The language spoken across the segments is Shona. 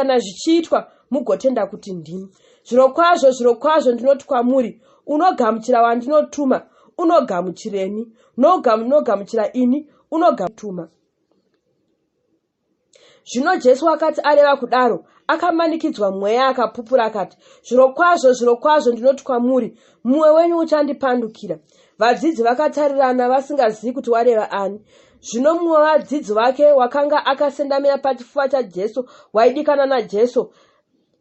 Kana zvichiitwa, mugotenda kuti ndini. Zvirokwazvo, zvirokwazvo ndinoti kwamuri, unogamuchira wandinotuma, unogamuchireni, nounogamuchira ini, unogatuma. Zvino Jesu wakati areva kudaro, akamanikidzwa mweya akapupura akati, Zvirokwazvo, zvirokwazvo ndinoti kwamuri, mumwe wenyu uchandipandukira. Vadzidzi vakatarirana vasingazivi kuti wareva ani. Zvino mumwe wevadzidzi vake wakanga akasendamira pachifuva chaJesu waidikana naJesu,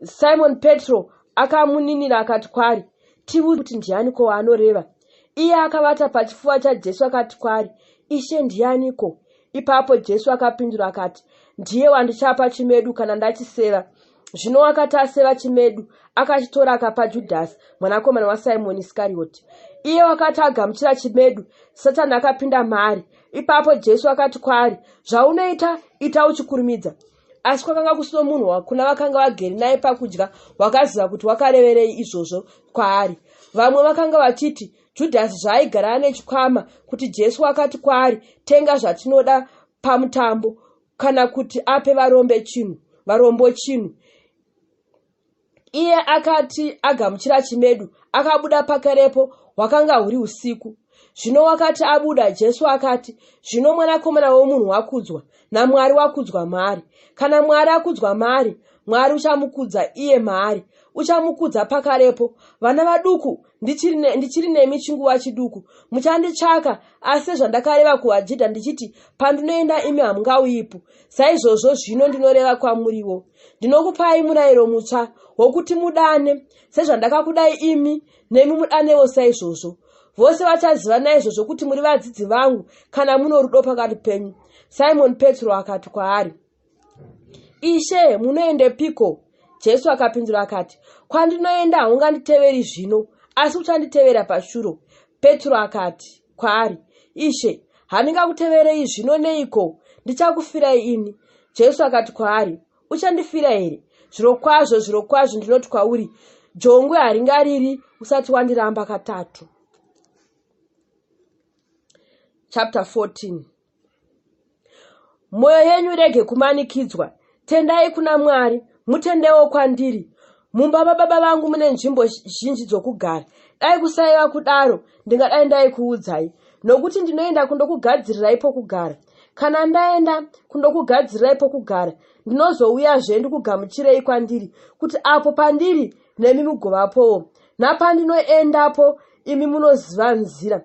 Simoni Petro akamuninira akati kwaari, Tiudze kuti ndianiko waanoreva. Iye akavata pachifuva chaJesu akati kwaari, Ishe, ndianiko? Ipapo Jesu akapindura akati, Ndiye wandichapa chimedu kana ndachiseva. Zvino wakati aseva chimedu, akachitora akapa Judhasi, mwanakomana waSimoni Iskarioti. Iye wakati agamuchira chimedu, Satani akapinda maari. Ipapo Jesu akati kwaari, Zvaunoita, ita uchikurumidza. Asi kwakanga kusino munhu kuna vakanga vagere naye pakudya wakaziva kuti wakareverei izvozvo kwaari. Vamwe vakanga vachiti, Judhasi zvaaigara ane chikwama, kuti Jesu wakati kwaari, Tenga zvatinoda pamutambo, kana kuti ape varombe chinhu, varombo chinhu. Iye akati agamuchira chimedu, akabuda pakarepo, hwakanga huri usiku. Zvino wakati abuda, Jesu akati, Zvino Mwanakomana womunhu wakudzwa, naMwari wakudzwa maari. Kana Mwari akudzwa maari, Mwari uchamukudza iye maari, uchamukudza pakarepo. Vana vaduku, ndichiri, ne, ndichiri nemi chinguva chiduku. Muchanditsvaka, asi sezvandakareva kuvaJudha ndichiti, Pandinoenda imi hamungauyipo, saizvozvo zvino ndinoreva kwamuriwo. Ndinokupai murayiro mutsva, wokuti mudane, sezvandakakudai imi, nemi mudanewo saizvozvo. Vose vachaziva naizvozvo kuti muri vadzidzi vangu, kana muno rudo pakati penyu. Simoni Petro akati kwaari, Ishe, munoendepiko? Jesu akapindura akati, Kwandinoenda haunganditeveri zvino, asi uchanditevera pashure. Petro akati kwaari, Ishe, handingakuteverei zvino neiko? Ndichakufirai ini. Jesu akati kwaari, Uchandifira here? Zvirokwazvo, zvirokwazvo ndinoti kwauri, jongwe haringariri usati wandiramba katatu. Chapter 14 Mwoyo yenyu irege kumanikidzwa. Tendai kuna Mwari, mutendewo kwandiri. Mumba mababa vangu mune nzvimbo zhinji dzokugara. Dai kusaiva kudaro, ndingadai ndaikuudzai, nokuti ndinoenda kundokugadzirirai pokugara. Kana ndaenda kundokugadzirirai pokugara, ndinozouyazve ndikugamuchirei kwandiri, kuti apo pandiri nemi mugovapowo. Napandinoendapo, imi munoziva nzira.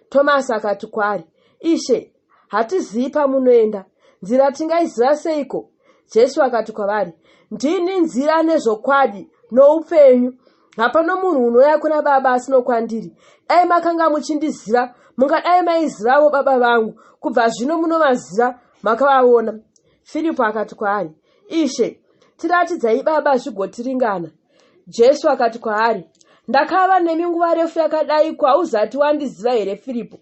Tomasi akati kwaari, Ishe, hatizivi pamunoenda, nzira tingaiziva seiko? Jesu akati kwavari, Ndini nzira nezvokwadi noupenyu. Hapano munhu unouya kuna Baba asi nokwandiri. Dai makanga muchindiziva, mungadai maizivavo Baba vangu. Kubva zvino munovaziva, makavaona. Firipo akati kwaari, Ishe, tiratidzai Baba zvigotiringana. Jesu akati kwaari, Ndakava nemi nguva refu yakadai ko hauzati wandiziva here Firipo?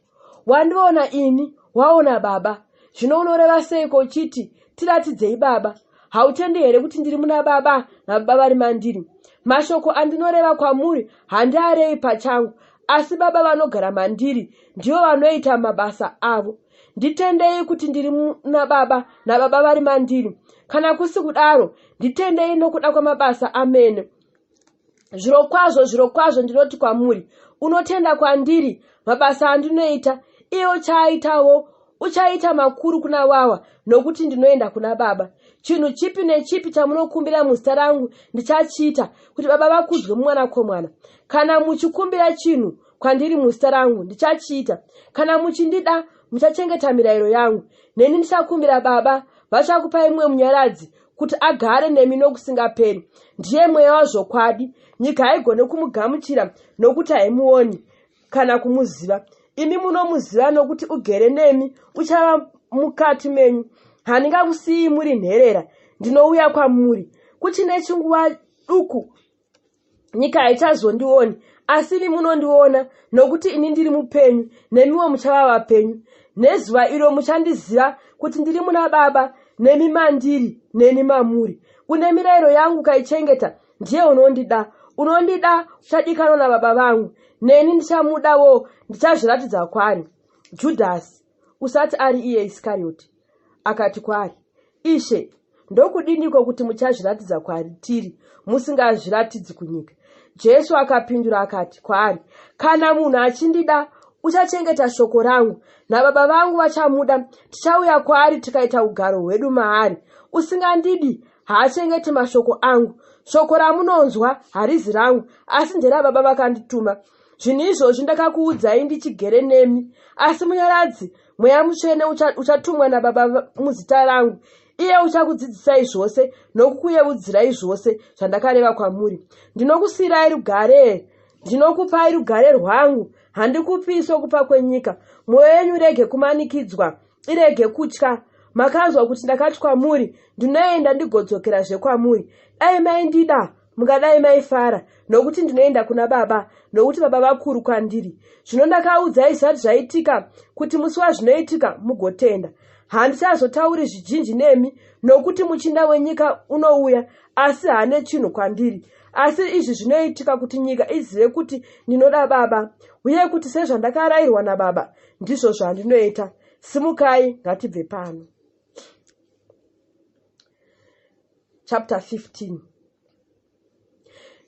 Wandiona ini, waona Baba. Zvino unoreva seiko uchiti, Tiratidzei Baba? Hautendi here kuti ndiri muna Baba naBaba vari mandiri? Mashoko andinoreva kwamuri handiarei pachangu, asi Baba vanogara mandiri ndivo vanoita mabasa avo. Nditendei kuti ndiri muna Baba naBaba vari mandiri. Kana kusi kudaro, nditendei nokuda kwamabasa amene. Zvirokwazvo, zvirokwazvo ndinoti kwamuri, unotenda kwandiri, mabasa andinoita, iye uchaaitawo, uchaita makuru kuna wawa, nokuti ndinoenda kuna Baba. Chinhu chipi nechipi chamunokumbira muzita rangu, ndichachiita, kuti Baba vakudzwe muMwanakomana. Kana muchikumbira chinhu kwandiri muzita rangu, ndichachiita. Kana muchindida, muchachengeta mirayiro yangu. Neni ndichakumbira Baba, vachakupai mumwe munyaradzi, kuti agare nemi nokusingaperi. Ndiye mweya wazvokwadi. Nyika haigone kumugamuchira nokuti haimuoni kana kumuziva. Imi munomuziva nokuti ugere nemi, uchava mukati menyu. Handingakusiyi muri nherera, ndinouya kwamuri. Kuchine chinguva duku nyika haichazondioni asi imi munondiona nokuti ini ndiri mupenyu nemiwo muchava vapenyu nezuva iro muchandiziva kuti ndiri muna baba nemi mandiri neni mamuri une mirayiro yangu ukaichengeta ndiye unondida unondida uchadikanwa nababa vangu neni ndichamudawo ndichazviratidza kwaari judhasi usati ari iye isikarioti akati kwaari ishe Ndokudiniko kuti muchazviratidza kwatiri, musingazviratidzi kunyika? Jesu akapindura akati kwaari, Kana munhu achindida, uchachengeta shoko rangu, naBaba vangu vachamuda, tichauya kwaari tikaita ugaro hwedu maari. Usingandidi haachengeti mashoko angu. Shoko ramunonzwa harizi rangu, asi nderababa vakandituma. Zvinhu izvozvi ndakakuudzai ndichigere nemi. Asi Munyaradzi, Mweya Mutsvene uchatumwa naBaba muzita rangu, iye uchakudzidzisai zvose nokukuyeudzirai zvose zvandakareva kwamuri. Ndinokusiyirai rugare, ndinokupai rugare rwangu, handikupii sokupa kwenyika. Mwoyo yenyu irege kumanikidzwa, irege kutya. Makanzwa kuti ndakati kwamuri, ndinoenda ndigodzokerazve kwamuri. Dai maindida, mungadai maifara, nokuti ndinoenda kuna Baba, nokuti Baba vakuru kwandiri. Zvino ndakaudzai zvisati zvaitika, kuti musi wazvinoitika mugotenda. Handichazotauri zvijinji nemi, nokuti muchinda wenyika unouya, asi haane chinhu kwandiri. Asi izvi zvinoitika kuti nyika izive kuti ndinoda Baba, uye kuti sezvandakarayirwa naBaba, ndizvo zvandinoita. Simukai, ngatibve pano. Chapter 15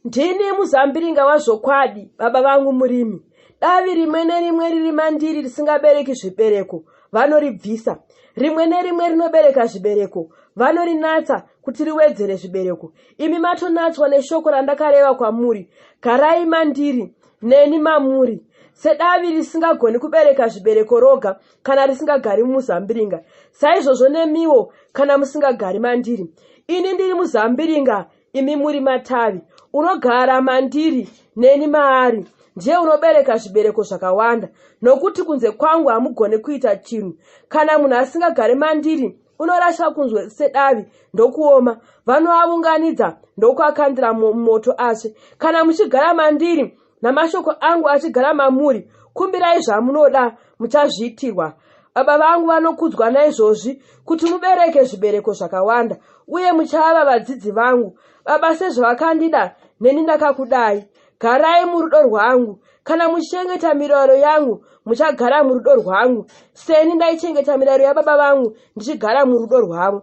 Ndini muzambiringa wazvokwadi, baba vangu murimi. Davi rimwe nerimwe riri mandiri risingabereki zvibereko, vanoribvisa. Rimwe nerimwe rinobereka zvibereko, vanorinatsa kuti riwedzere zvibereko. Imi matonatswa neshoko randakareva kwamuri. Garai mandiri, neni mamuri. Sedavi risingagoni kubereka zvibereko roga kana risingagari mumuzambiringa, saizvozvo nemiwo kana musingagari mandiri. Ini ndiri muzambiringa, imi muri matavi. Unogara mandiri, neni maari, ndiye unobereka zvibereko zvakawanda, nokuti kunze kwangu hamugoni kuita chinhu. Kana munhu asingagari mandiri, unorasha kunzwe sedavi ndokuoma, vanoavunganidza ndokuakandira mumoto atsve. Kana muchigara mandiri, namashoko angu achigara mamuri, kumbirai zvamunoda, muchazviitirwa. Baba vangu vanokudzwa naizvozvi, kuti mubereke zvibereko zvakawanda, uye muchava vadzidzi vangu. Baba sezvavakandida, neni ndakakudai. Garai murudo rwangu. Kana muchichengeta mirayiro yangu, muchagara murudo rwangu, seni ndaichengeta mirayiro yababa vangu ndichigara murudo rwavo.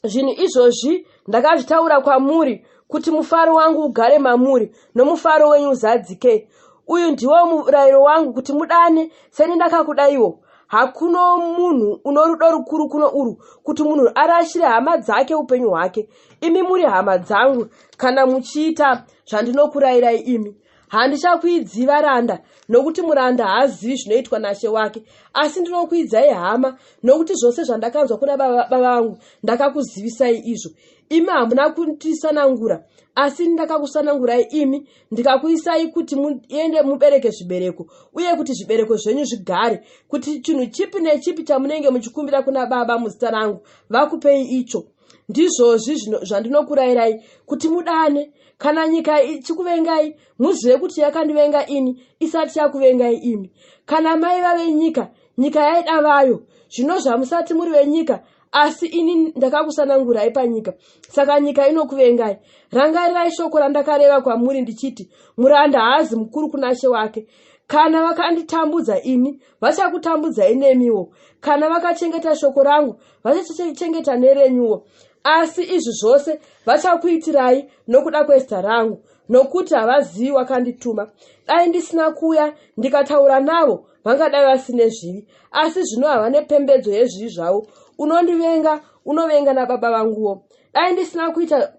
Zvinhu izvozvi ndakazvitaura kwamuri kuti mufaro wangu ugare mamuri nomufaro wenyu uzadzike. Uyu ndiwo murayiro wangu kuti mudane seni ndakakudaiwo. Hakuno munhu uno rudo rukuru kuno urwu kuti munhu arashire hama dzake upenyu hwake. Imi muri hama dzangu kana muchiita zvandinokurayirai imi. Handichakuidzii varanda, nokuti muranda haazivi zvinoitwa nashe wake, asi ndinokuidzai hama, nokuti zvose zvandakanzwa kuna baba vangu ndakakuzivisai izvo. Imi hamuna kundisanangura, asi ndakakusanangurai imi, ndikakuisai kuti muende mubereke zvibereko, uye kuti zvibereko zvenyu zvigare, kuti chinhu chipi nechipi chamunenge muchikumbira kuna Baba muzita rangu, vakupei icho. Ndizvozvi zvandinokurayirai, kuti mudane. Kana nyika ichikuvengai, muzive kuti yakandivenga ini isati yakuvengai imi. Kana maiva venyika, nyika yaida vayo. Zvino zvamusati muri venyika, asi ini ndakakusanangurai panyika, saka nyika inokuvengai. Rangarirai shoko randakareva kwamuri ndichiti, muranda haazi mukuru kuna she wake. Kana vakanditambudza ini, vachakutambudzai nemiwo. Kana vakachengeta shoko rangu, vachachengeta nerenyuwo. Asi izvi zvose vachakuitirai nokuda kwezita rangu, nokuti havazivi wakandituma. Dai ndisina kuuya ndikataura navo, vangadai vasine zvivi, asi zvino havane pembedzo yezvivi zvavo. Unondivenga, unovenga nababa vanguwo. Dai ndisina kuita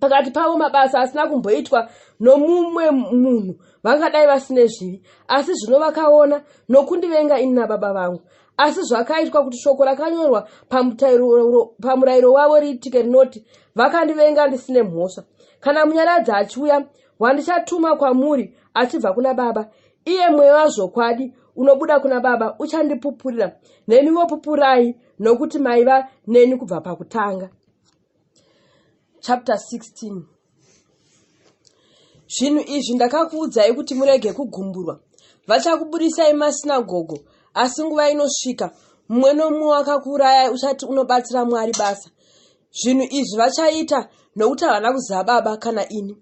pakati pavo mabasa asina kumboitwa nomumwe munhu, vangadai vasine zvivi, asi zvino vakaona nokundivenga ini nababa vangu. Asi zvakaitwa kuti shoko rakanyorwa pamurayiro wavo riitike rinoti, Vakandivenga ndisine mhosva. Kana Munyaradzi achiuya, wandichatuma kwamuri achibva kuna Baba, iye Mweya wazvokwadi unobuda kuna Baba, uchandipupurira. Nemiwo pupurai, nokuti maiva neni kubva pakutanga. Chapter 16 Zvinhu izvi ndakakuudzai kuti murege kugumburwa. Vachakubudisai masinagogo, asi nguva inosvika, mumwe nomumwe wakakuurayai uchati unobatira Mwari basa. Zvinhu izvi vachaita nokuti havana kuziva Baba kana ini.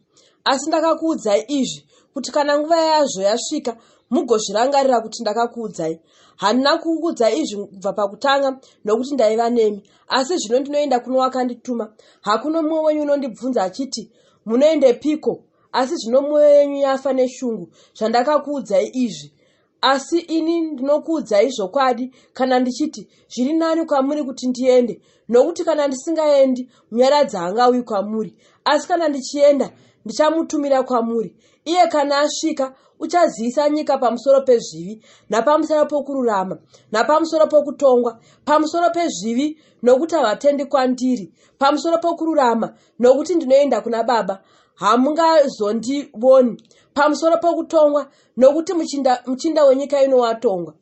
Asi ndakakuudzai izvi kuti kana nguva yazvo yasvika, Mugozvirangarira kuti ndakakuudzai. Handina kukuudzai izvi kubva pakutanga, nokuti ndaiva nemi. Asi zvino ndinoenda kuno wakandituma. Hakuno mumwe wenyu unondibvunza achiti, Munoendepiko? Asi zvino mwoyo yenyu yafa neshungu, zvandakakuudzai izvi. Asi ini ndinokuudzai zvokwadi kana ndichiti, Zviri nani kwamuri kuti ndiende, nokuti kana ndisingaendi, Munyaradzi haangauyi kwamuri, asi kana ndichienda, ndichamutumira kwamuri. Iye kana asvika, uchazivisa nyika pamusoro pezvivi, napamusoro pokururama, napamusoro pokutongwa, pamusoro pezvivi, nokuti havatendi kwandiri, pamusoro pokururama, nokuti ndinoenda kuna Baba, hamungazondivoni, pamusoro pokutongwa, nokuti muchinda, muchinda wenyika ino watongwa.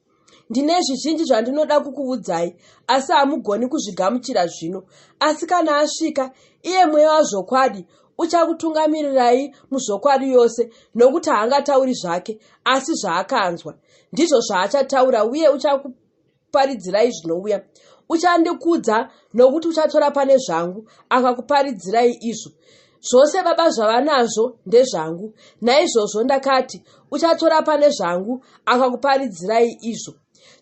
Ndine zvizhinji zvandinoda kukuudzai, asi hamugoni kuzvigamuchira zvino. Asi kana asvika, iye Mweya wazvokwadi, uchakutungamirirai muzvokwadi yose, nokuti haangatauri zvake, asi zvaakanzwa. Ndizvo zvaachataura, uye uchakuparidzirai zvinouya. Uchandikudza, nokuti uchatora pane zvangu, akakuparidzirai izvo. Zvose Baba zvavanazvo ndezvangu. Naizvozvo ndakati, Uchatora pane zvangu, akakuparidzirai izvo.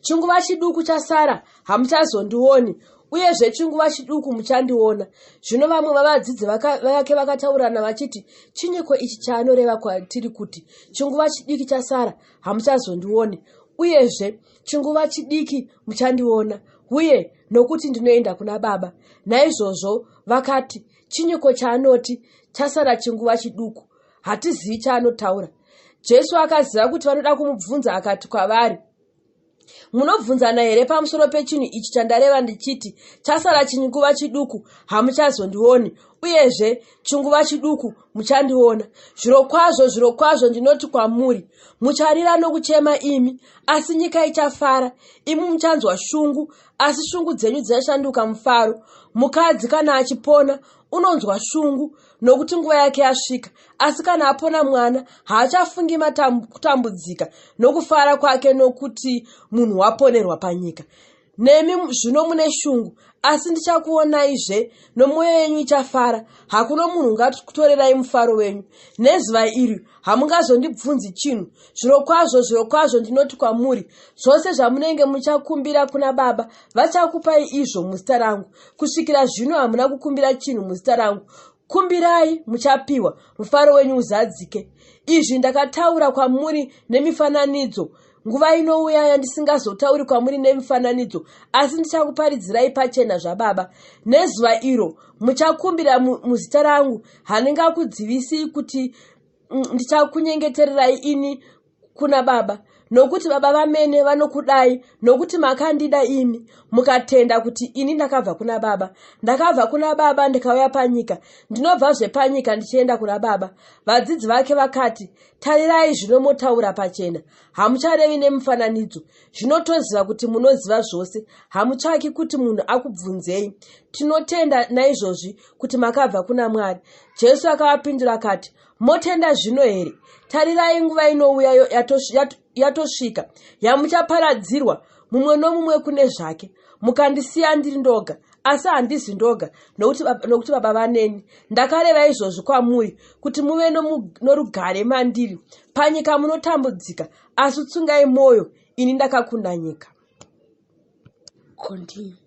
Chinguva chiduku chasara, hamuchazondioni, uyezve chinguva chiduku muchandiona. Zvino vamwe vavadzidzi vake vakataurirana vachiti, Chinyiko ichi chaanoreva kwatiri kuti, Chinguva chidiki chasara, hamuchazondioni, uyezve chinguva chidiki muchandiona, uye nokuti ndinoenda kuna Baba. Naizvozvo vakati, Chinyiko chaanoti, Chasara chinguva chiduku? Hatizivi chaanotaura. Jesu akaziva kuti vanoda kumubvunza akati kwavari, Munobvunzana here pamusoro pechinhu ichi chandareva ndichiti, Chasara chinguva chiduku, hamuchazondioni, uyezve chinguva chiduku muchandiona? Zvirokwazvo, zvirokwazvo ndinoti kwamuri, mucharira nokuchema imi, asi nyika ichafara. Imi muchanzwa shungu, asi shungu dzenyu dzichashanduka mufaro. Mukadzi kana achipona unonzwa shungu nokuti nguva yake yasvika, asi kana apona mwana haachafungi kutambudzika nokufara kwake nokuti munhu waponerwa panyika. Nemi zvino mune shungu, asi ndichakuonaizve, nomwoyo yenyu ichafara, hakuno munhu ungakutorerai mufaro wenyu. Nezuva iri hamungazondibvunzi chinhu. Zvirokwazvo, zvirokwazvo ndinoti kwamuri, zvose zvamunenge muchakumbira kuna Baba, vachakupai izvo muzita rangu. Kusvikira zvino hamuna kukumbira chinhu muzita rangu. Kumbirai, muchapiwa, mufaro wenyu uzadzike. Izvi ndakataura kwamuri nemifananidzo. Nguva inouya yandisingazotauri kwamuri nemifananidzo, asi ndichakuparidzirai pachena zvaBaba. Nezuva iro muchakumbira muzita rangu, handingakudzivisii kuti ndichakunyengetererai ini kuna Baba, nokuti Baba vamene vanokudai, nokuti makandida imi, mukatenda kuti ini ndakabva kuna Baba. Ndakabva kuna Baba ndikauya panyika, ndinobvazve panyika ndichienda kuna Baba. Vadzidzi vake vakati, Tarirai zvino motaura pachena, hamucharevi nemifananidzo. Zvino toziva kuti munoziva zvose, hamutsvaki kuti munhu akubvunzei. Tinotenda naizvozvi kuti makabva kuna Mwari. Jesu akavapindura akati, Motenda zvino here? Tarirai nguva inouya yatosvika yamuchaparadzirwa mumwe nomumwe kune zvake, mukandisiya ndiri ndoga. Asi handizi ndoga, nokuti Baba vaneni. Ndakareva izvozvi kwamuri, kuti muve norugare mandiri. Panyika munotambudzika, asi tsungai mwoyo, ini ndakakunda nyika. Continue.